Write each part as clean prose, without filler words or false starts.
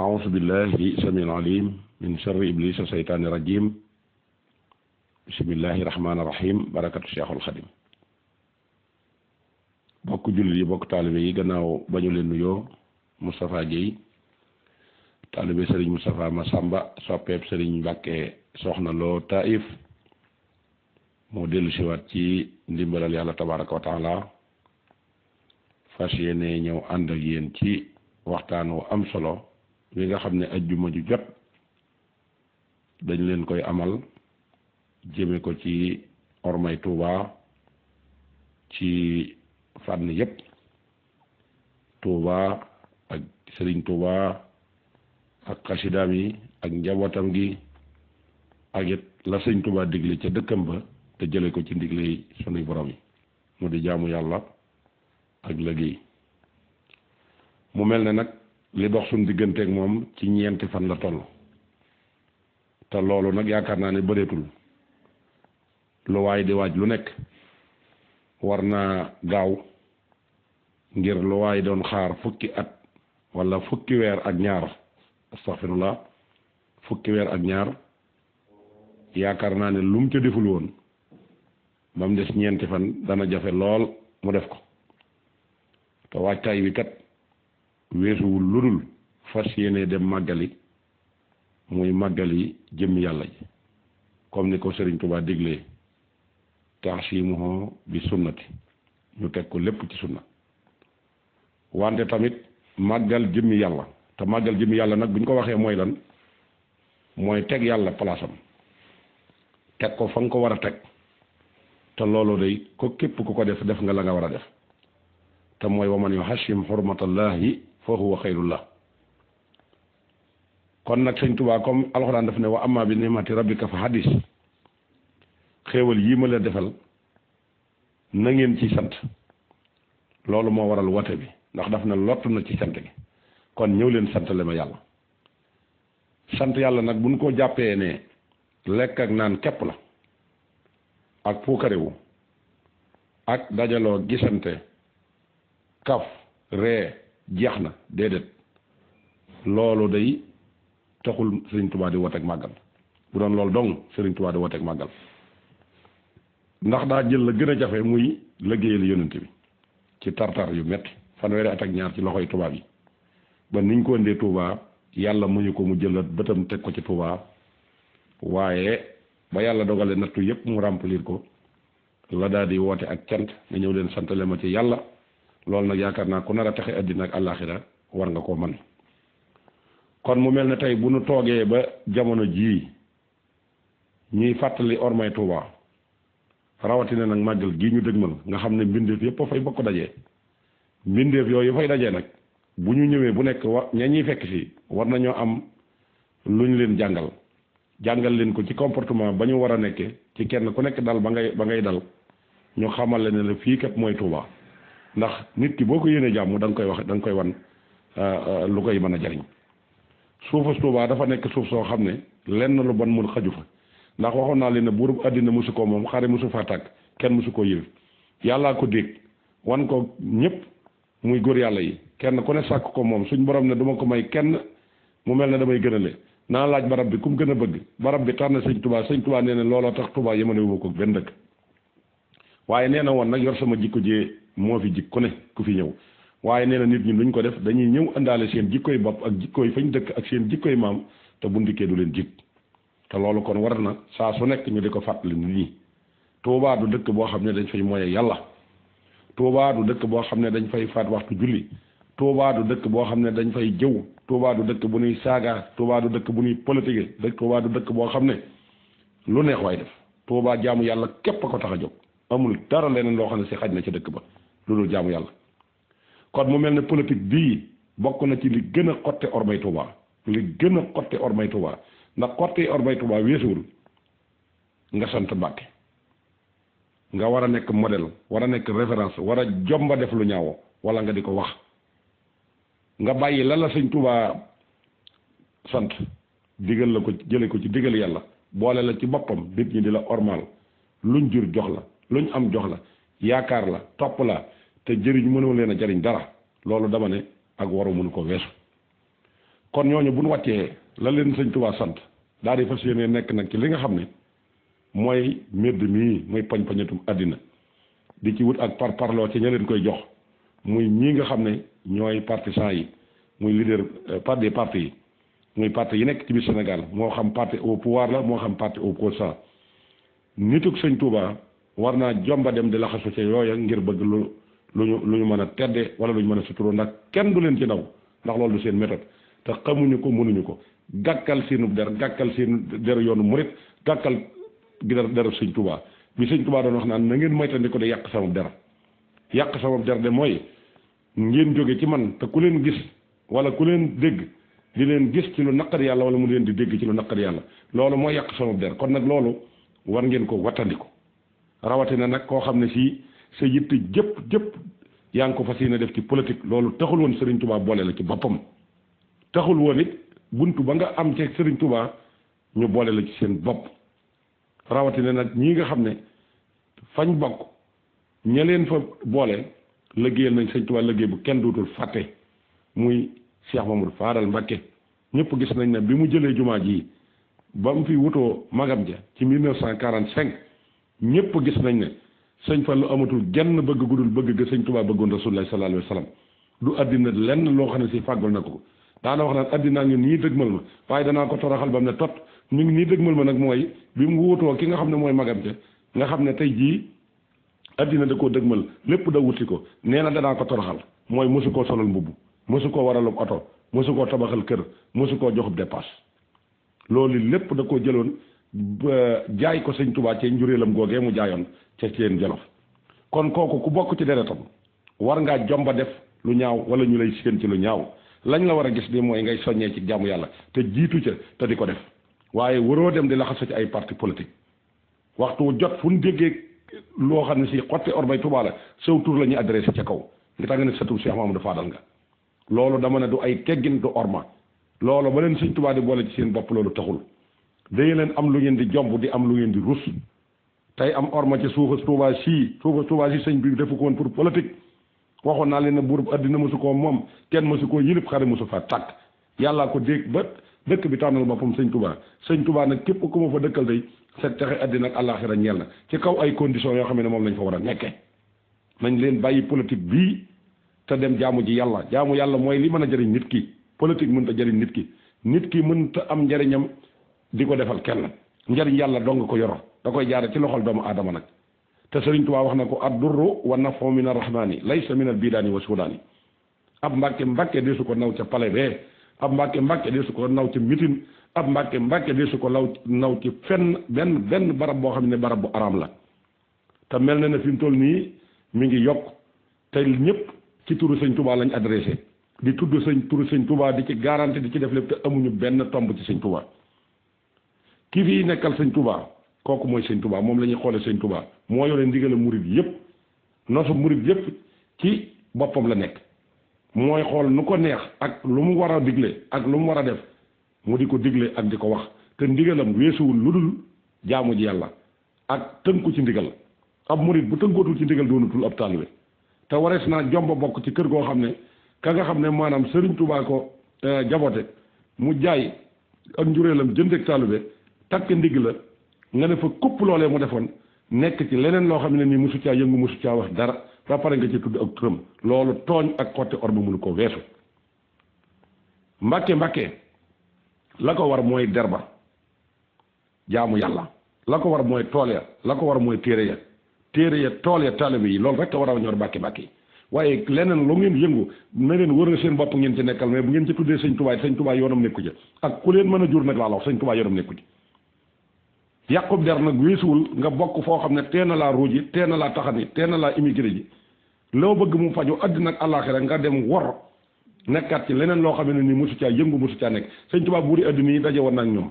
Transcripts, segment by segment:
أعوذ بالله السميع العليم من شر إبليس الشيطان الرجيم بسم الله الرحمن الرحيم بركة الشيخ الخديم bokk jullit yi bokk taalibe yi gannaaw ba ñu leen nuyoo Moustapha Guèye taalibe Serigne Moustapha Massamba soppeeb Serigne Mbàkke Soxna Lo Taif moo dellu siwaat ci ndimbalal yàlla tabaraka wa taala fas yéene ñëw ànd ak yéen ci waxtaan wu am solo wi nga xam ne ajjuma ju jot dañ leen koy amal jëme ko ci ormay Touba ci fànn yépp Touba ak Serigne Touba ak xasidaam yi ak njabootam gi ak it la Sëriñ Touba digle ca dëkkam ba te jële ko ci ndigle yi sunuy borom yi mu di jaamu yàlla ak liggéey mu mel ne nag li dox suñ digganteeg moom ci ñeenti fan la toll te loolu nag yaakaar naa ne bëreetul lu waay di waaj lu nekk war naa gaaw ngir lu waay doon xaar fukki at wala fukki weer ak ñaar astaghfirullah fukki weer ak ñaar yaakaar naa ne lu mu ca deful woon ba mu des ñeenti fan dana jafe lool mu def ko te waajtaay wi kat weesuwul lu dul fas yéene dem màggali muy màggali jëmmi yàlla ji comme ni ko Serigne Touba diglee taasimuhu bi sunnati ñu teg ko lépp ci sunna wante tamit màggal jëmmi yàlla te màggal jëmmi yàlla nag bu ñu ko waxee mooy lan mooy teg yàlla palaasam teg ko fa nga ko war a teg te loolu day ko képp ku ko def def nga la nga war a def te mooy wa man yuhashim hurmatallahi fa huwa xayrullah kon nag Sëñ Tuubaa comme alxuraan daf ne wa amma bi ni'mati rabbika fa hadis xéewal yii ma leen defal na ngeen ci sant loolu moo waral wote bi ndax daf na lott na ci sant gi kon ñëw leen santale ma yàlla sant yàlla nag buñ ko jàppee ne lekk ak naan képp la ak puukarewu ak dajaloo gisante kaf ree jeex na déedéet loolu day taxul Sëriñ Tuubaa di woteeg màggal bu doon loolu dong Sëriñ Tuubaa di woteeg màggal ndax daa jël la gën a jafe muy liggéeyal yonent bi ci tartar yu metti fanweeri at ak ñaar ci loxoy tubaab yi ba niñ ko indee Touba yàlla muñu ko mu jëlat bëtam teg ko ci Touba waaye ba yàlla dogale nattu yépp mu remplir ko la daal di woote ak cant nga ñëw leen santale ma ci yàlla loolu nag yaakaar naa ku nar a taxe àddina ak àllaaxira war nga koo man kon mu mel ne tey bu nu toogee ba jamono jii ñuy fàttali ormay Touba rawatina nag màggal gii ñu dëgmal nga xam ne mbindeef yépp a fay bokk dajee mbindeef yooyu fay dajee nag bu ñu ñëwee bu nekk ña ñuy fekk si war nañoo am lu ñu leen jàngal leen ko ci comportement ba ñu war a nekkee ci kenn ku nekk dal ba ngay dal ñu xamal la ne la fii kat mooy Touba ndax nit ki boo ko yéenee jàmm da nga koy wax da nga koy wan lu koy mën a jariñ suufas Touba dafa nekk suuf soo xam ne lenn lu bon mun xaju fa ndax waxoon naa leen ne buurub àddina mosu ko moom xare mosu fa tàkk kenn mosu koo yëf yàllaa ko dégg wan ko ñëpp muy góor yàlla yi kenn ku ne sàkk ko moom suñ borom ne duma ko may kenn mu mel ne damay gënale naa laaj barab bi ku mu gën a bëgg barab bi tànn Sëñ Tuubaa nee na looloo tax Tuubaa yemale wu ma ko benn dëkk waaye nee na woon nag yor sama jikko jee moo fi jik ku ne ku fi ñëw waaye nee na nit ñi luñ ko def dañuy ñëw indaale seen jikkoy bopp ak jikkoy fañ dëkk ak seen jikkoy maam te bu ndikkee du leen jik te loolu kon war na saa su nekk ñu di ko fàttali nit ñi Tuubaa du dëkk boo xam ne dañ fay moye yàlla Tuubaa du dëkk boo xam ne dañ fay faat waxtu julli Tuubaa du dëkk boo xam ne dañ fay jëw Tuubaa du dëkk bu ñuy saaga Tuubaa du dëkk bu ñuy politique Tuubaa du dëkk boo xam ne lu neex waay def Tuubaa jaamu yàlla képp a ko tax a jóg amul dara leneen loo xam ne si xaj na ci dëkk ba lu dul jaamu yàlla kon mu mel ne politique bii bokk na ci li gën a xotte ormay Tuubaa li gën a xotte ormay Tuubaa ndax xotte ormay Tuubaa weesuwul nga sant Mbàkke nga war a nekk modèle war a nekk référence war a jomba def lu ñaaw wala nga di ko wax nga bàyyi lan la Sëñ Tuubaa sant digal la ko jële ko ci digal yàlla boole la ci boppam nit ñi di la ormal luñ jur jox la luñ am jox la yaakaar la topp la te jëriñ mënoo leen a jariñ dara loolu dama ne ak waru mënu ko weesu kon ñooñu bu ñu wàccee la leen sëñ Tuubaa sant daal di fas yéene nekk nag ci li nga xam ne mooy mbir mii muy pañ-pañatum àddina di ci wut ak parloo ci ña leen koy jox muy ñii nga xam ne ñooy partisans yi muy leader par des partis yi muy parti yi nekk ci biir Sénégal moo xam parti au pouvoir la moo xam parti opposant nituk sëñ Tuubaa war naa jomba dem di laxasu ca yooya ngir bëgg lu ñu mën a tedde wala lu ñu mën a suturo ndax kenn du leen ci ndaw ndax loolu du seen méthode te xamuñu ko mënuñu ko gàkkal seenu der gàkkal seen deru yoonu murit gàkkal gi deru sëñ Tuubaa bi sëñ Tuubaa doon wax naan na ngeen moytandi ko de yàq sama der de mooy ngeen jóge ci man te ku leen gis wala ku leen dégg di leen gis ci lu naqar yàlla wala mu leen di dégg ci lu naqar yàlla loolu mooy yàq sama der kon nag loolu war ngeen ko wattandiko rawatina nag koo xam ne si sa yitte jëpp yaa ngi ko fas yéene def ci politique loolu taxul woon Serigne Touba boole la ci boppam taxul woon it buntu ba nga am ci Serigne Touba ñu boole la ci seen bopp rawatina nag ñii nga xam ne fañ bokk ña leen fa boole liggéeyal nañ Serigne Touba liggéey bu kenn dootul fàtte muy Cheikh Mamadou Fadal Mbacké ñëpp gis nañ ne bi mu jëlee jumaa ji ba mu fi wutoo magam ja ci 1945 ñëpp gis nañ ne sëñ Fallu amatul genn bëgg gudul bëgg ga sëñ Tuubaa bëggoon Rasulullah sallallahu alayhi wa sallam du àddina lenn loo xam ne si fàggal na ko daana wax naan àddinaa ngi nii dëgmal ma waaye danaa ko toroxal ba mu ne tot ñu ngi nii dëgmal ma nag mooy bi mu wutoo ki nga xam ne mooy magam ja nga xam ne tey jii àddina da koo dëgmal lépp da wuti ko nee na danaa ko toroxal mooy mosu koo solal mbubb mosu koo waralub oto mosu koo tabaxal kër mosu koo joxub dépasse loolu lépp da koo jëloon jaay ko sëñ Tuubaa ci njuréelam googee mu jaayoon ca seen Jolof kon kooku ku bokk ci deretam war ngaa jomba def lu ñaaw wala ñu lay séen ci lu ñaaw lañ la war a gis ni mooy ngay soññee ci jaamu yàlla te jiitu ca te di ko def waaye waroo dem di laxasu ci ay parti politique waxtu jot fu ñu déggee loo xam ne si xotti orbay Tuubaa la saw tur la ñuy adressé ca kaw nga tax nga ne sëtu Cheikh Mamadou Fadal nga loolu dama ne du ay teggin du orma loolu ba leen sëñ Tuubaa di boole ci seen bopp loolu taxul day leen am lu ngeen di jomb di am lu ngeen di rus tey am orma ci suufa Tuubaa sii sëñ bi defu ko woon pour politique waxoon naa leen ne buur addina mosu koo moom kenn mosu koo yilib xare mosu fa tàkk yàllaa ko dégg ba dëkk bi tànnal boppam sëñ Tuubaa nag képp ku ma fa dëkkal day sa texe addina ak àllaaxira ñeel na ci kaw ay conditions yoo xam ne moom lañ fa war a nekkee nañ leen bàyyi politique bii te dem jaamu ji yàlla jaamu yàlla mooy li mën a jëriñ nit ki politique mënut a jëriñ nit ki mënut a am njëriñam di ko defal kenn njëriñ yàlla dong ko yoro da koy jaare ci loxol doomu aadama nag te Sëriñ Tuubaa wax na ko ad-durru wa nafu min ar-rahmani laysa min al-bidaani wa sudaani ab mbàkke deesu ko naw ca palais bee ab mbàkke deesu ko naw ca mitin ab mbàkke deesu ko naw ci fenn benn barab boo xam ne barab bu araam la te mel na ne fi mu toll nii mi ngi yokk te ñëpp ci turu Sëñ Tuubaa lañ adressé di tudd turu Sëñ Tuubaa di ci garanti di ci def lépp te amuñu benn tomb ci Sëñ Tuubaa kii fii nekkal Sëñ Tuubaa kooku mooy Sëñ Tuubaa moom la ñuy xoole Sëñ Tuubaa moo yore ndigal murid yëpp nosu murid yëpp ci boppam la nekk mooy xool nu ko neex ak lu mu war a digle ak lu mu war a def mu di ko digle ak di ko wax te ndigalam weesuwul lu dul jaamu ji yàlla ak tënku ci ndigal ab murid bu tënkootul ci ndigal doonatul ab taalibe te warees naa jomba bokk ci kër goo xam ne ka nga xam ne maanaam Sëriñ Tuubaa ko jaboote mu jaay ak njureelam jëndeeg taalibe takk ndigg la nga ne fa kupp loolee mu defoon nekk ci leneen loo xam ne nii mosu caa yëngu mosu caa wax dara ba pare nga ci tudd ak turam loolu tooñ ak xotti orma mënu ko weesu mbàkke la ko war mooy derba jaamu yàlla la ko war mooy tool ya la ko war mooy téere ya tool ya taalibe yi loolu rek a war a ñor mbàkke yi waaye leneen lu ngeen yëngu na leen wër na seen bopp ngeen ci nekkal mais bu ngeen ci tuddee Sëñ Tuubaa yoonam nekku ci ak ku leen mën a jur nag laa la wax Sëñ Tuubaa yoonam nekku ci yàqub der nag weesuwul nga bokk foo xam ne teena laa ruuji teena laa taxani teena laa immigré ji loo bëgg mu faju àddina ak àllaaxira nga dem wor nekkaat ci leneen loo xam ne ni mosu caa yëngu mosu caa nekk Sëñ Tuubaa buuri àddina yi daje woon nag ñoom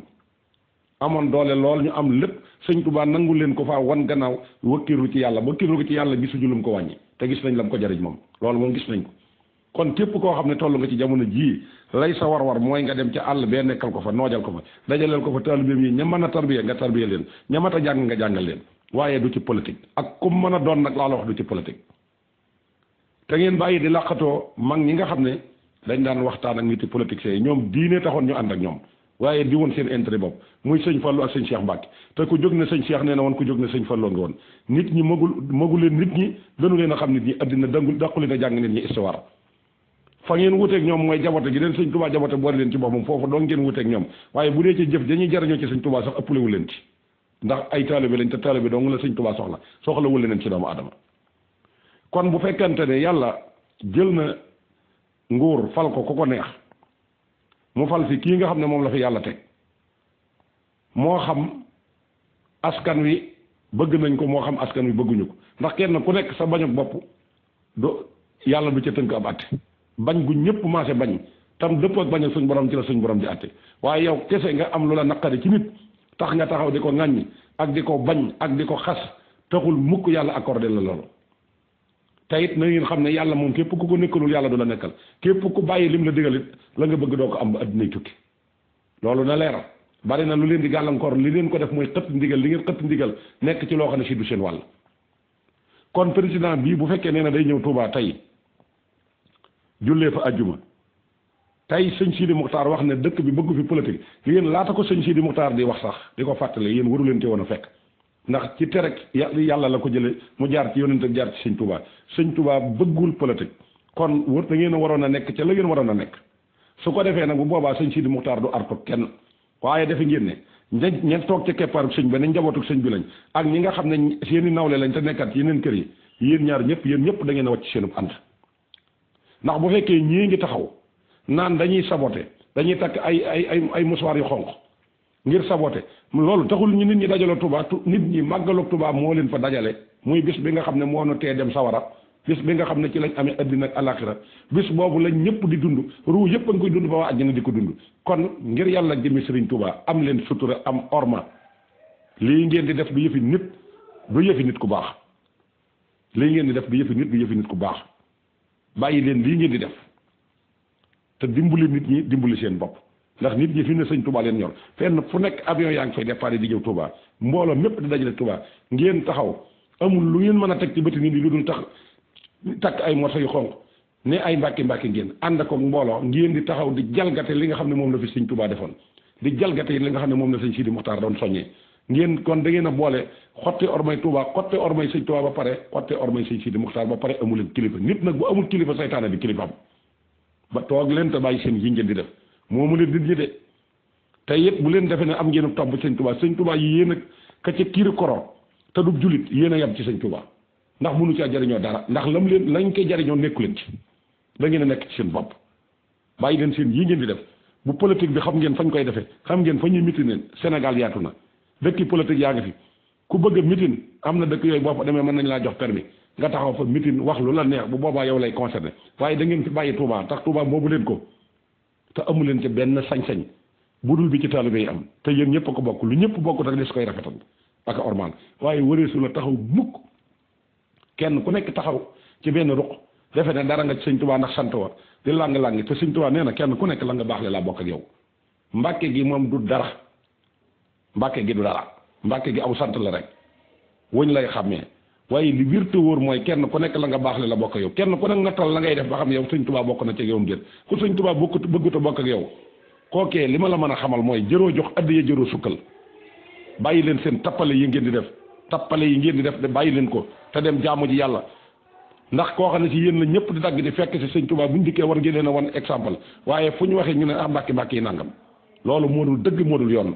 amoon doole lool ñu am lépp Sëñ Tuubaa nangu leen ko faa wan gannaaw wëkkiru ci yàlla wëkkiru ko ci yàlla gisuñu lu mu ko wàññi te gis nañ la mu ko jariñ moom loolu moom gis nañ ko kon képp koo xam ne toll nga ci jamono jii lay sa war mooy nga dem ca àll bee nekkal ko fa noojal ko fa dajaleel ko fa taalibeem yi ña mën a tarbiya nga tarbiya leen ña mat a jàng nga jàngal leen waaye du ci politique ak kum mën a doon nag laa la wax du ci politique te ngeen bàyyi di làqatoo mag ñi nga xam ne dañ daan waxtaan ak nit yi politiciens yi ñoom diine taxoon ñu ànd ak ñoom waaye di woon seen intérêt bopp muy sëñ Fallou ak sëñ Cheikh Mbacke te ku jóg ne sëñ Cheikh nee na woon ku jóg ne sëñ Fallou nga woon nit ñi magu leen nit ñi gënu leen a xam nit ñi addina dàqu leen a jàng nit ñi histoire fa ngeen wuteeg ñoom mooy jabote gi leen sëñ Touba jabote boole leen ci boppam foofu doon ngeen wuteeg ñoom waaye bu dee ci jëf dañuy jariñoo ci sëñ Touba sax ëppalewu leen ci ndax ay taalibe lañ te taalibe dong la sëñ Touba soxlawul leen ci doomu adama kon bu fekkante ne yàlla jël na nguur fal ko ku ko neex mu fal fi kii nga xam ne moom la fi yàlla teg moo xam askan wi bëgg nañ ko moo xam askan wi bëgguñu ko ndax kenn ku nekk sa bañu bopp do yàlla du ca tënk ab àtte bañ gu ñëpp maase bañ tam dëpp ak bañ ak suñ borom ci la suñ borom di àtte waaye yow kese nga am lu la naqari ci nit tax nga taxaw di ko ŋàññi ak di ko bañ ak di ko xas taxul mukk yàlla accordé la loolu te it na ngeen xam ne yàlla moom képp ku ko nekkalul yàlla du la nekkal képp ku bàyyi lim la digalit la nga bëgg doo ko am ba addinay tukki loolu na leeral bari na lu leen di gàllankoor li leen ko def mooy xëtt ndigal li ngeen xëtt ndigal nekk ci loo xam ne si du seen wàll kon président bii bu fekkee nee na day ñëw Touba tey jullee fa ajjuma tey sëñ Sidi Muxtaar wax ne dëkk bi bëggu fi politique yéen laata ko sëñ Sidi Muxtaar di wax sax di ko fàttale yéen waru leen ci woon a fekk ndax ci terek yàlla la ko jële mu jaar ci yonent ak jaar ci sëñ Touba bëggul politique kon wër da ngeen a waroon a nekk ca la ngeen waroon a nekk su ko defee nag bu boobaa sëñ Sidi Muxtaar du artu kenn waaye defe ngeen ne ña toog ca keppaaru sëñ ba ne njabootu sëñ bi lañ ak ñi nga xam ne seeni nawle lañ te nekkat ci yeneen kër yi yéen ñaar ñëpp da ngeen a wàcc seenub ànd ndax bu fekkee ñii ngi taxaw naan dañuy saboté dañuy takk ay musuwaar yu xonq ngir saboté loolu taxul ñu nit ñi dajaloo Touba nit ñi màggaloog Touba moo leen fa dajale muy bis bi nga xam ne moo nu tee dem sawara bis bi nga xam ne ci lañ amee addina ak alaxira bis boobu lañ ñëpp di dund ruu yëpp a ngi koy dund ba waa àjjana di ko dund kon ngir yàlla jëmi Serigne Touba am leen sutura am orma lii ngeen di def du yëfi nit du yëfi nit ku baax lii ngeen di def du yëfi nit du yëfi nit ku baax bàyyi leen lii ngeen di def te dimbali nit ñi dimbali seen bopp ndax nit ñi fi ne sëñ Touba leen ñor fenn fu nekk avion yaa ngi fay départ di ñëw Touba mbooloo mépp di dajale Touba ngeen taxaw amul lu ngeen mën a teg ci bëti nit ñi lu dul takk ay morso yu xonq ne ay mbàkki ngeen ànd ak mbooloo ngeen di taxaw di jalgate li nga xam ne moom la fi sëñ Touba defoon di jalgate li nga xam ne moom la sëñ Sidi Muxtaar doon soññee ngeen kon da ngeen a boole xotti ormay Touba xotti ormay sëñ Touba ba pare xotti ormay sëñ Sidi Muxtaar ba pare amuleen kilifa nit nag bu amul kilifa saytaane di kilifaam ba toog leen te bàyyi seen yi ngeen di def moomu leen nit ñi de te it bu leen defee ne am ngeen topp sëñ Touba yi yéen a ka ca kiiri koro te du julit yéen a yem ci sëñ Touba ndax mënu caa jariñoo dara ndax lam leen lañ koy jariñoo nekku leen ci da ngeen a nekk ci seen bopp bàyyi leen seen yi ngeen di def bu politique bi xam ngeen fañ koy defee xam ngeen fa ñuy mitin Sénégal yaatu na dëkki politique yaa ngi fi ku bëgg a mitin am na dëkk yooyu boo fa demee mën nañ laa jox permis nga taxaw fa mitin wax lu la neex bu boobaa yow lay concerné waaye da ngeen fi bàyyi Touba tax Touba boobu leen ko te amu leen ci benn sañ-sañ budul bi ci taalibe yi am te yéen ñëpp a ko bokk lu ñëpp bokk rek des koy rafetal ak ormal waaye wëreesu la taxaw mukk kenn ku nekk taxaw ci benn ruq defe ne dara nga ci sëñ Touba ndax sant wa di lang-lang te sëñ Touba nee na kenn ku nekk la nga baax le laa bokk ak yow mbàkke gi moom du dara mbàkke gi du dara mbàkke gi aw sant la rek wuñ lay xàmmee waaye li biir te wóor mooy kenn ku nekk la nga baax le la bokk ak yow kenn ku nekk nga tal la ngay def ba xam yow sëñ Touba bokk na ci yow déet ku sëñ Touba bëggut a bokk ak yow kookee li ma la mën a xamal mooy jëroo jox addiya jëroo sukkal bàyyi leen seen tappale yi ngeen di def tappale yi ngeen di def de bàyyi leen ko te dem jaamu ji yàlla ndax koo xam ne si yéen la ñëpp di dagg di fekk si sëñ Touba bu ñu dikkee war ngeen leen a wan exemple waaye fu ñu waxee ñu ne ah mbàkki yi nangam loolu moo dul dëgg moo dul yoon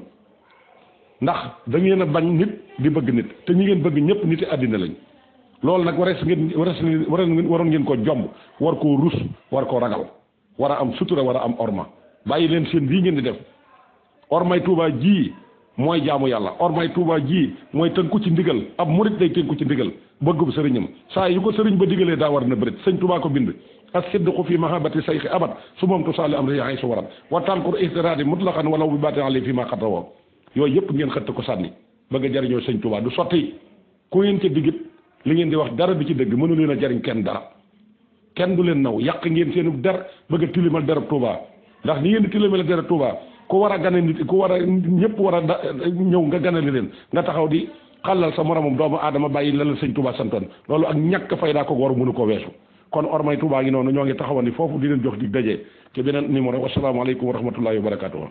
ndax da ngeen a bañ nit di bëgg nit te ñi ngeen bëgg ñëpp niti àddina lañ loolu nag waroon ngeen ko jomb war koo rus war koo ragal war a am sutura war a am orma bàyyi leen seen lii ngeen di def ormay Touba ji mooy jaamu yàlla ormay Touba ji mooy tënku ci ndigal ab murit day tënku ci ndigal bëggub sëriñam saa yu ko sëriñ ba digalee daa war na bërit sëñ Touba ko bind as-sidqu fi mahabbati sayxi abad su moom tu saali am ri yaay su warat waxtaan ko ihtiradi mutlaqan walaw bi baatin ali fi ma xatawoo yooyu yëpp ngeen xëtt ko sànni bëgg a jariñoo sëñ Touba du sotti ku ngeen ca digit li ngeen di wax dara du ci dëgg mënu leen a jariñ kenn dara kenn du leen naw yàq ngeen seenu der bëgg a tilimal derab Touba ndax ni ngeen di tilimal derab Touba ku war a gane nit ku war a ñëpp war a ñëw nga ganali leen nga taxaw di xàllal sa moromam doomu aadama bàyyi la la sëñ Touba santoon loolu ak ñàkk faydaa ko waru mënu ko weesu kon ormay Tuubaa gi noonu ñoo ngi taxawandi foofu di leen jox dig daje ci beneen numéro wasalaamaaleykum wa rahmatullahi wa barakatuh